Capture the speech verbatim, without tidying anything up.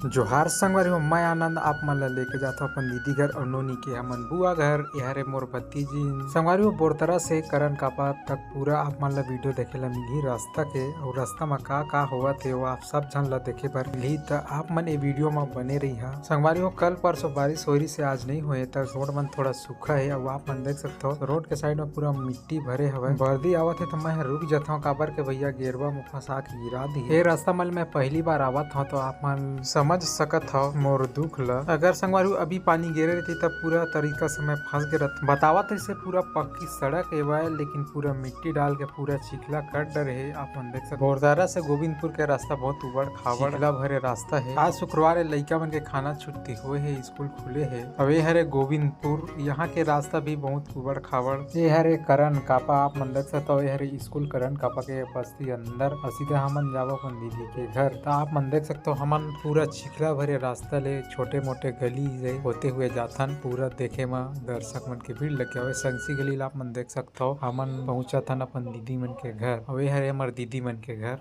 जोहार संगवारी हो, मैं आनंद आप मन ला लेके जाथव अपन दीदी घर अउ नोनी के हमन बुआ घर। ए हरे मोर भतीजी। संगवारी हो, बोरतरा से करन कापा तक पूरा आप मन ला वीडियो देखे ला मिलही रास्ता के, अउ रास्ता म का का होवत हे, वो आप सब झन ला देखे बर मिलही। त आप मन ए वीडियो म बने रहिहा। संगवारी हो, कल परसों बारिश होय रिहिस हे, आज नइ होय, त रोड मन थोड़ा सूखा हे। अउ आप मन देख सकथव, रोड के साइड म पूरा मिट्टी भरे हवय। बरदी आवत हे, त मैं ह रुक जथव, काबर के भैया गेरवा म फंसा के गिरा दी। ए रास्ता म मैं पहली बार आवत हव, तो आप मन समझ सकत हव मोर दुख ल। अगर संगवारी हो अभी पानी गिरे रहती, तब पूरा तरीका से मैं फंस गे रहत। बतावत हे से पूरा पक्की सड़क एवय, लेकिन पूरा मिट्टी डाल के पूरा चिखला कर डरे हे। आप मन देख सकत, बोरदरा से गोविंदपुर के रास्ता बहुत उबड़ खाबड़ चिखला भरे रास्ता हे। आज शुक्रवार हे, लइका मन के खाना छुट्टी होए हे, स्कूल खुले हे। अब ए हरे गोविंदपुर, यहाँ के रास्ता भी बहुत उबड़ खाबड़। ए हरे करन कापा, आप मन देख सकत हो, ए हरे स्कूल करन कापा के बस्ती अंदर। अउ सीधा हमन जाबो अपन दीदी के घर। त आप मन देख सकत हो, हमन पूरा चिखला भरे रास्ता ले, छोटे मोटे गली ले होते हुए जाथन। पूरा देखे म दर्शक मन के भीड़ लगे हवे। संगसी गली ला आप मन देख सकत हो, हमन पहुंचत हन अपन दीदी मन के घर। अउ ए हरे हमर दीदी मन के घर।